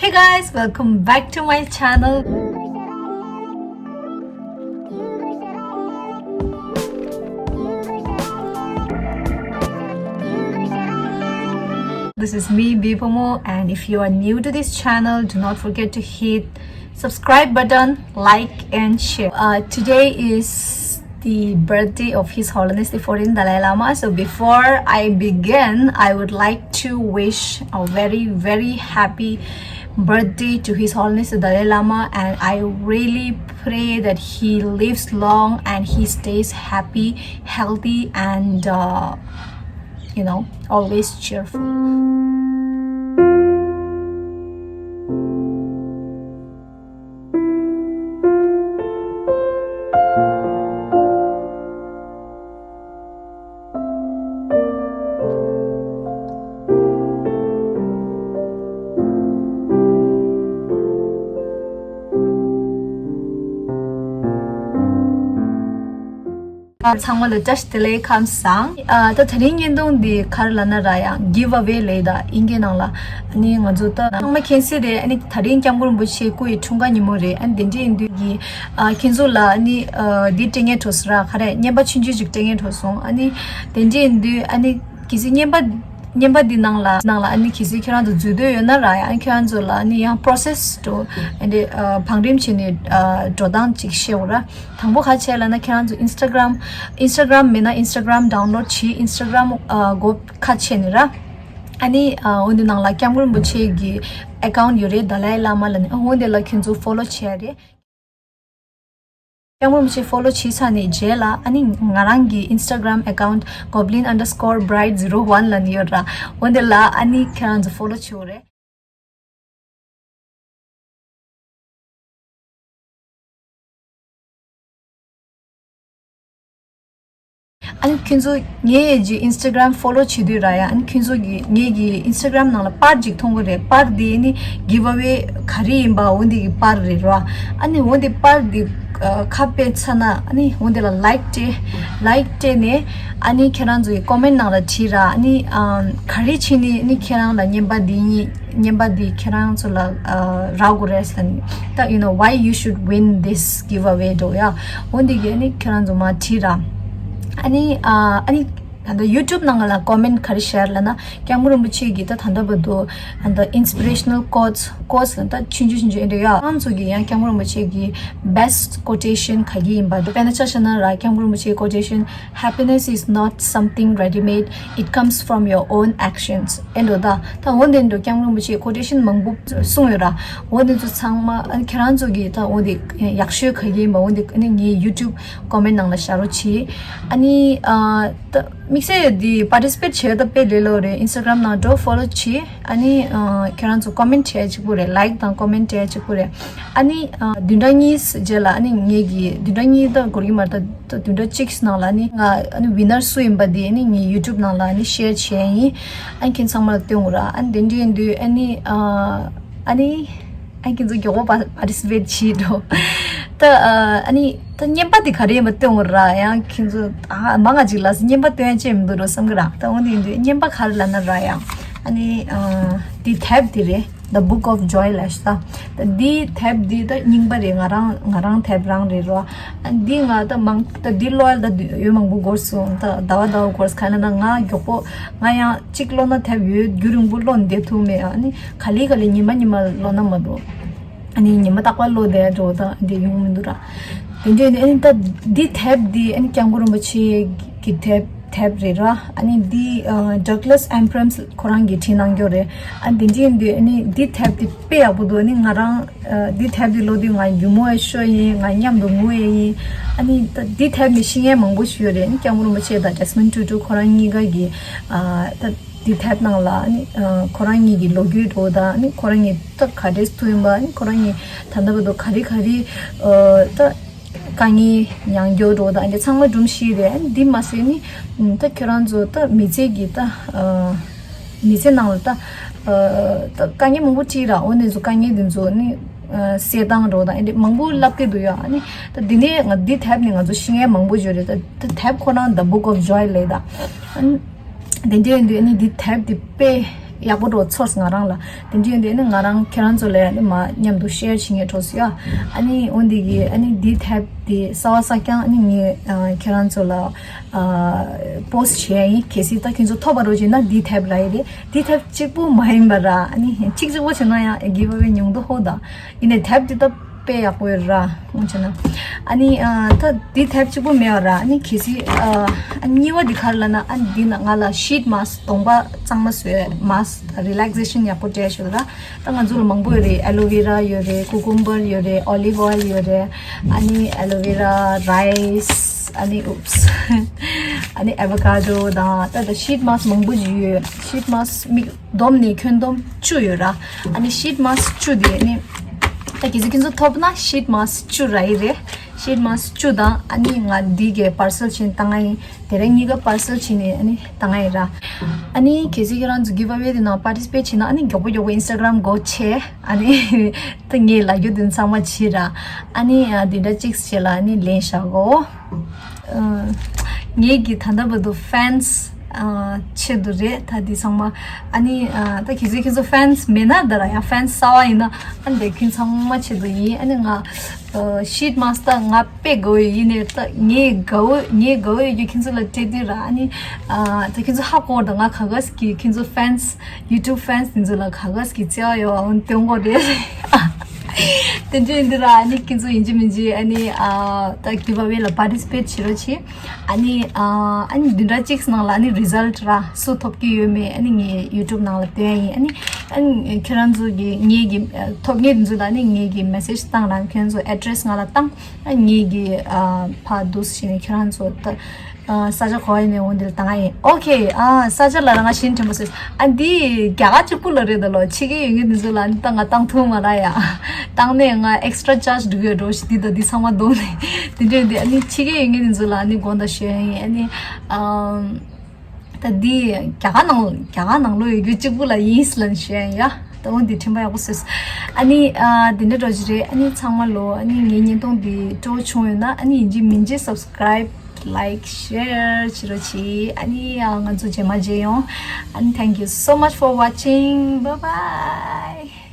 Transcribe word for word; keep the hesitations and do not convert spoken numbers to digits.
Hey guys, welcome back to my channel. This is me, Bipomo, and if you are new to this channel, do not forget to hit subscribe button, like and share. Uh, today is the birthday of His Holiness the fourteenth Dalai Lama. So before I begin, I would like to wish a very, very happy birthday to His Holiness the Dalai Lama, and I really pray that he lives long and he stays happy, healthy, and uh, you know, always cheerful. ཚང་མ་ལ་བཀྲ་ཤིས་བདེ་ལེགས། ཁམས་བཟང་། ཨ། ད་དེ་རིང་བརྙན་ཐུང་འདི་ག་རེ་ལབ་ན་ར་ཡ། Give away ལབ་ད་དབྱིན་སྐད་ནང་ལ། ཨ་ནི་ང་ཚོ་ད་ཚང་མ་མཁྱེན་གསལ་རེད། ཨ་ནི་དེ་རིང་སྐྱབས་མགོན་རིན་པོ་ཆེ་སྐུ་ཡི་འཁྲུངས་སྐར་ཉིན་མོ་རེད། ཨ་ནི་དེ་འདྲ་ཡིན་དུས་ཀྱི། ཨ། ཁྱེད་ཚོ་ལ་ཨ་ནི། ཨ། འདི་སྤྲད་སྙིང་བྲོ་སོང་ར། ག་རེ། རྔན་པ་ཆུང་ཆུང་ཅིག་སྤྲད་སྙིང་བྲོ་སོང་། ཨ་ནི་དེ་འདྲ་ཡིན་དུས་ཨ་ནི་གལ་སྲིད་རྔན་པ། རྔན་པ་འདི་ནང་ལ། ནང་ལ་ཨ་ནི་གལ་སྲིད་ཁྱེད་རང་ཚོ་འཛུལ་འདོད་ཡོད་ན་ར་ཡ། ཨ་ནི་ཁྱེད་རང་ཚོ་ལ་ཨ་ནི་ཡང་པོ་རོ་སེ་སི་འགྲོ། ཨ་ནི། ཨ། བང་རིམ་བྱས་ནས། ཨ། འགྲོ་སྟངས་ཅིག་བཤད་འོ་ར། དང་པོ་ག་བྱས་ལབ་ན། ཁྱེད་རང་ཚོ་ཨིན་སི་ཊ་གྷི་རམ། ཨིན་སི་ཊ་གྷི་རམ་མེད་ན་ཨིན་སི་ཊ་གྷི་རམ་ཌའུན་ལོཌ་བྱེད། ཨིན་སི་ཊ་གྷི་རམ། ཨ། སྒོ་ཁ་ཕྱེ་ནས་ར། ཨ་ནི། ཨ། འོ་འདི་ནང་ལ་སྐྱབས་མགོན་རིན་པོ་ཆེ་གི་ཨེ་ཀའུན་ཊི་ཡོད་རེད། ཌ་ལའི་བླ་མ་ལབ་ནས། ཨ། འོ་འདི་ལ་ཁྱེད་ཚོ་ཕོ་ལོ་བྱེད་ཡ་རེད། སྐྱབས་མགོན་རིན་པོ་ཆེ་ཕོ་ལོ་བྱས་ཚར་ནས་རྗེས་ལ། ཨ་ནི་ང་རང་གི་ཨིན་སི་ཊ་གྷི་རམ་ཨེ་ཀའུན་ཊི་goblin underscore bride zero one ལབ་ནས་ཡོད་ར། འོ་འདི་ལ་ཨ་ནི་ཁྱེད་རང་ཚོ་ཕོ་ལོ་བྱེད་འོ་རེད། ཨ་ནི་ཁྱེད་ཚོ་ངའི་ཨེ་ཇི་ཨིན་སི་ཊ་གྷི་རམ་ཕོ་ལོ་བྱེད་དུས་ར་ཡ། ཨ་ནི་ཁྱེད་ཚོ་གི་ངའི་གི་ཨིན་སི་ཊ་གྷི་རམ་ནང་ལ་པར་ཅིག་མཐོང་གི་རེད། པར་འདི་ནི་གིབ་ཨ་ཝེ་ག་རེ་ཡིན་པ་འོ་འདི་གི་པར་རེད་ར། ཨ་ནི་འོ་འདི་པར་འདི་ཁ་ཕྱེ་ཚར་ན། ཨ་ནི་འོ་འདི་ལ་ལའིཀ་སྤྲད། ལའིཀ་སྤྲད་ནས་ཨ་ནི་ཁྱེད་རང་ཚོ་གི་ཀོ་མེན་ཊི་ནང་ལ་བྲིས་ར། ཨ་ནི་ཨམ་ག་རེ་བྱས་ནས་ཨ་ནི་ཁྱེད་རང་ལ་རྔན་པ་འདི་རྔན་པ་འདི་ཁྱེད་རང་ཚོ་ལ་ཨ་རག་དགོས་རེད་ཟེར་ནས། ད་you know why you should win this giveaway འགྲོ་ཡ། འོ་འདི་གི་ཨ་ནི་ཁྱེད་རང་ཚོ་མར་བྲིས་ར། ཨ་ནི་ཨ་ཨ་ནི་ད་ལྟ་ཡུ་ཊུབ་ནང་ལ་ཀོ་མེན་ཊི་ག་རེ་བཞག་ལབ་ན། སྐྱབས་མགོན་རིན་པོ་ཆེ་གི་ད་ད་ལྟ་བར་དུ་ད་ལྟ་inspirational quotes, quotes ལ་ད་ཆུང་ཆུང་ཆུང་ཆུང་ཨེ་འདྲ་ཡ། ཁྱེད་རང་ཚོ་གི་ཡང་སྐྱབས་མགོན་རིན་པོ་ཆེ་གི་best quotation ག་གི་ཡིན་པ། དཔེར་ན་ཆ་བཞག་ན་ར། སྐྱབས་མགོན་རིན་པོ་ཆེའི་quotation, "Happiness is not something ready-made, it comes from your own actions." ཨེ་འགྲོ་ད། ད་འོ་འདི་འགྲོ་སྐྱབས་མགོན་རིན་པོ་ཆེའི་quotation མང་པོ་གསུངས་ཡོད་ར། འོ་འདི་ཚོ་ཚང་མ་ཨ་ནི་ཁྱེད་རང་ཚོ་གི་ད་འོ་འདི་ཡག་ཤོས་ག་གི་ཡིན་པ་འོ་འདི་ཨ་ནི་ངའི་ཡུ་ཊུབ་ཀོ་མེན་ཊི་ནང་ལ་བཞག་རོགས་གྱིས། ཨ་ནི་ཨ་ད་དམིགས་བསལ་འདི་པར་ཊི་སི་པེཊ་བྱས་ད་དཔེ་ལས་སླ་པོ་རེད། ཨིན་སི་ཊ་གྷི་རམ་ནང་འགྲོ་ཕོ་ལོ་བྱེད། ཨ་ནི་ཨ་ཁྱེད་རང་ཚོ་ཀོ་མེན་ཊི་བྱས་གཅིག་པུ་རེད། ལའིཀ་དང་ཀོ་མེན་ཊི་བྱས་གཅིག་པུ་རེད། ཨ་ནི་ཨ་བདུན་ཕྲག་གཉིས་རྗེས་ལ་ཨ་ནི་ངེད་ཀྱི་བདུན་ཕྲག་གཉིས་ད་འགོར་གྱི་མ་རེད། ད་ད་བདུན་ཕྲག་གཅིག་ནང་ལ་ཨ་ནི་ང་ཨ་ནི་ཝི་ནར་སུ་ཡིན་པ་དེ་ཨ་ནི་ངའི་ཡུ་ཊུབ་ནང་ལ་ཨ་ནི་ཤེར་བྱས་ཡིན། ཨ་ནི་ཁྱེད་ཚང་མ་ལ་སྟོན་དགོས་ར། ཨ་ནི་དེ་འདྲ་ཡིན་དུས་ཨ་ནི་ཨ་ཨ་ནི་ཨ་ཁྱེད་ཚོ་མགྱོགས་པོ་པར་ཊི་སི་པེཊ་བྱེད་འགྲོ། ད་ཨ་ནི་ད་རྔན་པ་དེ་ག་རེ་ཡིན་པ་སྟོན་དགོས་ར། ཡང་ཁྱེད་ཚོ་ཨ་མང་ང་ཅིག་ལ་རྔན་པ་སྟོན་ཡ་ཅི་མི་འདུག་འགྲོ་བསམ་གི་ར། ད་འོ་དེ་ཡིན་དུས་རྔན་པ་ག་རེ་ལབ་ན་ར། ཡང་ཨ་ནི་ཨ་དེ་དེབ་དེ་རེད། The Book of Joy ལབ་ཤག་ད། ད་འདི་དེབ་འདི་ད་རྙིང་པ་རེད། ང་རང་ང་རང་དེབ་རང་རེད་རོ། ཨ་འདི་ང་ད་མང་ད་འདི་ཀློག་ཡ་ད་འདི་ཡོད་མང་པོ་འགོར་སོང་། ད་ཟླ་བ་ཟླ་བ་འགོར་སོང་། ག་ལབ་ན་ང་མགྱོགས་པོ་ང་ཡང་གཅིག་ཀློག་ན་དེབ་ཡོད་རྒྱུན་རིང་པོ་ཀློག་བསྡད་ཐུབ་མེད། ཨ་ནི་ག་ལེ་ག་ལེ་ཉི་མ་ཉི་མ་ཀློག་ན་མ་གཏོགས། ཨ་ནི་ཉི་མ་རྟག་པར་ཀློག་བསྡད་འགྲོ་ད་འདི་ཡོང་མི་འདུག་ར། དེ་འདྲ་ནི་ཨ་ནི་ད་འདི་དེབ་འདི་ཨ་ནི་སྐྱབས་མགོན་རིན་པོ་ཆེ་གི་དེབ་དེབ་རེད་ར། ཨ་ནི་འདི་ཨ་Douglas Abrams ཁོ་རང་གིས་བྲིས་གནང་རྒྱུ་རེད། ཨ་ནི་དེ་འདྲ་ཡིན་དུས་ཨ་ནི་འདི་དེབ་འདི་དཔེ་ཡག་པོ་འདུག་ཨ་ནི་ང་རང་ཨ་འདི་དེབ་འདི་ཀློག་དུས་ང་སྒྱུ་མ་ཡང་ཤོར་ཡིན། ང་མཉམ་དུ་ངུ་ཡ་ཡིན། ཨ་ནི་ད་འདི་དེབ་ནི་ཤེས་མཁན་མང་པོ་ཞིག་ཡོད་རེད། ཨ་ནི་སྐྱབས་མགོན་རིན་པོ་ཆེ་དང་Desmond Tutu ཁོ་རང་གཉིས་ཀ་གི་ཨ་ད་འདི་དེབ་ནང་ལ་ཨ་ནི་ཨ་ཁོ་རང་གཉིས་ཀྱི་ལོ་རྒྱུས་འགྲོ་དང་། ཨ་ནི་ཁོ་རང་གཉིས་ད་ག་འདྲས་ཐུག་ཡིན་པ། ཨ་ནི་ཁོ་རང་གཉིས་ད་ལྟ་བར་དུ་ག་རེ་ག་རེ་ཨ་ད་དཀའ་ངལ་མྱངས་རྒྱུ་འགྲོ་དང་། འདི་ཚང་མ་སྒྲུང་ཞིག་རེད། ཨ་ནི་འདི་མ་ཟད་ནི་ད་ཁྱོད་རང་ཚོ་ད་མི་ཚེ་གི་ད་ཨ་མི་ཚེ་ནང་ལ་ད་ཨ་ད་དཀའ་ངལ་མང་པོ་འཕྲད་ར། འོ་འདི་ཚོ་དཀའ་ངལ་འདི་ཚོ་ནི་ཨ་སེལ་སྟངས་འགྲོ་དང་། ཨ་ནི་མང་པོ་ལབ་ཀྱི་འདུག་ཡ། ཨ་ནི་ད་འདི་ནས་ང་འདི་དེབ་ནི་ང་ཚོ་ཤེས་མཁན་མང་པོ་ཡོད་རེད། ད་ད་དེབ་ཁོ་རང་The Book of Joy ལབ་ད། ཨ་ནི་དེ་འདྲ་ཡིན་དུས་ཨ་ནི་འདི་དེབ་འདི་དཔེ་ ཡག་པོ་འགྲོ་ཚོར་ང་རང་ལ། དེ་འདྲ་ཡིན་དུས་ཨ་ནི་ང་རང་ཁྱེད་རང་ཚོ་ལ་ཨ་ནི་མ་མཉམ་དུ་ཤེར་བྱེད་མཁན་འགྲོ་སོང་ཡ། ཨ་ནི་འོན་འདི་གི་ཨ་ནི་འདི་ཐེབས་དེ་གསར་པ་གསར་རྐྱང་ཨ་ནི་ངས་ཨ་ཁྱེད་རང་ཚོ་ལ་ཨ་པོ་སི་བྱེད་ཡ་ཡིན། གལ་སྲིད་ད་ཁྱེད་ཚོ་ཐོབ་པ་རོགས་བྱེད་ན་འདི་ཐེབས་རག་ཡི་རེད། འདི་ཐེབས་གཅིག་པོ་མ་ཡིན་པ་ར། ཨ་ནི་གཅིག་གཅིག་པོ་བྱེད་ན་ཡང་གི་བ་བའི་ཉུང་དུ་ཧོ་ད། ཡིན་ནའི་ཐེབས་འདི་ད་དཔེ་ཡག་པོ་ཡོད་ར། འོང་བྱས་ན། ཨ་ནི་ཨ་ད་འདི་ཐེབས་གཅིག་པོ་མེད་པ་ར། ཨ་ནི་གལ་སྲིད་ཨ་གཉིས་པ་འདི་ག་རེ་ལབ་ན། ཨ་འདི་ནང་ང་ལ་ཤིད་མཱ་སི་གདོང་པ་གཙང་མ་བཟོས་མཱ་སི་རི་ལེག་ཟེ་ཤན་ཡག་པོ་སྤྲད་ཞུ་ར། ད་ང་ཚོ་ལ་མང་པོ་ཡོད་རེད། ཨེ་ལོ་ཝེ་ར་ཡོད་རེད། ཀུ་ཀུམ་བར་ཡོད་རེད། ཨོ་ལིབ་ཨོ་ཡལ་ཡོད་རེད། ཨ་ནི་ཨེ་ལོ་ཝེ་ར་རའི་སི། ཨ་ནི་ཨུབ་སི། ཨ་ནི་ཨེ་བོ་ཀ་ཌོ་དང་ད་ད་ཤིད་མཱ་སི་མང་པོ་ཞིག་ཡོད། ཤིད་མཱ་སི་མིག་འདོམ་ནས་ཁྱོན་བསྡོམས་བཅུ་ཡོད་ར། ཨ་ནི་ཤིད་མཱ་སི་བཅུ་དེ་ནི་ད་གལ་སྲིད་ཁྱེད་ཚོ་ཐོབ་ན་ཤིད་མཱ་སི་བཅུ་རག་གི་རེད། ཤིད་མཱ་སི་བཅུ་དང་ཨ་ནི་ང་འདི་གའི་པར་སེལ་བྱས་ནས་བཏང་ཡ་ཡིན། དེ་རིང་གཉིས་ཀ་པར་སེལ་བྱས་ནས་ཨ་ནི་བཏང་ཡ་ཡིན་ར། ཨ་ནི་གལ་སྲིད་ཁྱེད་རང་ཚོ་གི་བ་ཝེ་དེ་ནང་པར་ཊི་སི་པེཊ་བྱས་ན་ཨ་ནི་མགྱོགས་པོ་མགྱོགས་པོ་ཨིན་སི་ཊ་གྷ་རམ་སྒོ་ཕྱེ། ཨ་ནི་ད་ངས་ལབ་རྒྱུ་དེ་ཚང་མ་བྱེད་ར། ཨ་ནི་ཨ་འདི་འདྲ་གཅིག་བྱས་ལ་ཨ་ནི་ལེན་བཞག་གོ། ངེད་ཀྱི་ད་ལྟ་བར་དུ་ཕེན་སི་ཆེད་དུ་རེད་ད་འདི་ཚང་མ། ཨ་ནི་ད་གལ་སྲིད་ཁྱེད་ཚོ་ཕེན་སི་མེད་ན་ད་ར་ཡང་ཕེན་སི་གསར་པ་ཡིན་ན་ཨ་འདི་ཁྱེད་ཚང་མ་ཆེད་དུ་ཡིན། ཨ་ནི་ང་ཤིད་མཱ་སི་ད་ང་དཔེ་དགའ་བོ་ཡིན་ནས་ད་ངས་དགའ་བོ་ངས་དགའ་བོ་ཡོད་རྒྱུ་ཁྱེད་ཚོ་ལ་སྤྲད་དུས་ར། ཨ་ནི་ད་ཁྱེད་ཚོ་ཧ་གོ་ད་ང་ག་ག་ཟིག་གི་ཁྱེད་ཚོ་ཕེན་སི་ཡུ་ཊུབ་ཕེན་སི་དེ་ཚོ་ལ་ག་ག་ཟིག་གི་བརྩེ་བ་ཡོད་ཨ་འོན་སྟོན་གོ་རེད། དེ་འདྲ་ཡིན་དུས་ར་ཨ་ནི་ཁྱེད་ཚོ་ཡིན་གཅིག་མིན་གཅིག་ཨ་ནི་ཨ་ད་གི་བ་ཝེ་ལ་པར་ཊི་སི་པེཊ་བྱེད་རོགས་བྱེད། ཨ་ནི་ཨ་ཨ་ནི་བདུན་ཕྲག་གཅིག་ནང་ལ་ཨ་ནི་རི་ཛལ་ཊི་ར་སུ་ཐོབ་ཀྱི་ཡོད་མེད་ཨ་ནི་ངས་ཡུ་ཊུབ་ནང་ལ་སྟོན་ཡ་ཡིན། ཨ་ནི་ཨ་ནི་ཁྱེད་རང་ཚོ་གི་ངེད་ཀྱི་ཨ་ཐོབ་མཁན་དེ་ཚོ་ལ་ཨ་ནི་ངེད་ཀྱི་མེ་སེཇ་བཏང་ར། ཁྱེད་ཚོ་ཨེ་ཌི་རེ་སི་ང་ལ་བཏང་། ཨ་ངེད་ཀྱི་ཨ་ཕར་འདུག་སེ་བྱས་ནས་ཁྱེད་རང་ཚོ་ད། ཨ་ས་ཆ་ག་པར་ཡིན་ནའི་འོང་འདིར་བཏང་ཡིན། ཨོ་ཁེ། ཨ་ས་ཆ་ལ་རང་ང་ཤིན་དྲན་པོ་ཟེར། ཨ་འདི་རྒྱ་གར་གཅིག་པུ་ལ་རེད་ད་ལོ། ཕྱི་རྒྱལ་ཡོད་མཁན་དེ་ཚོ་ལ་ཨ་ནི་ད་ང་བཏང་ཐུབ་མ་རེད་ཡ། བཏང་ནས་ང་ཨེག་སི་ཊ་ར་ཅཱར་ཇི་འགྲོ་གི་འགྲོ་ཞིག་འདི་དང་འདི་ཚང་མ་བསྡོམས་ནས་དེ་འདྲས་འདི། ཨ་ནི་ཕྱི་རྒྱལ་ཡོད་མཁན་དེ་ཚོ་ལ་ཨ་ནི་དགོངས་དག་ཞུ་ཡ་ཡིན། ཨ་ནི་ཨམ། ད་འདི་རྒྱ་གར་ནང་རྒྱ་གར་ནང་ལོགས་ཡོད་རྒྱུ་གཅིག་པུ་ལ་ཡིན་ལབ་ཞུ་ཡ་ཡིན་ཡ། ད་འོ་འདི་དྲན་པ་ཡག་པོ་བཟོས། ཨ་ནི་ཨ་འདི་འདྲ་འགྲོ་གི་རེད། ཨ་ནི་ཚང་མ་ལོ་ཨ་ནི་ངའི་བརྙན་ཐུང་འདི་སྤྲོ་བྱུང་ཡོད་ན་ཨ་ནི་ཡིན་གཅིག་མིན་གཅིག་སབ་སི་ཀ་རའིབ། Like, share བྱེད་རོགས་གྱིས། ཨ་ནི་ཡང་ང་ཚོ་རྗེས་མ་མཇལ་ཡོང་། And thank you so much for watching. Bye bye.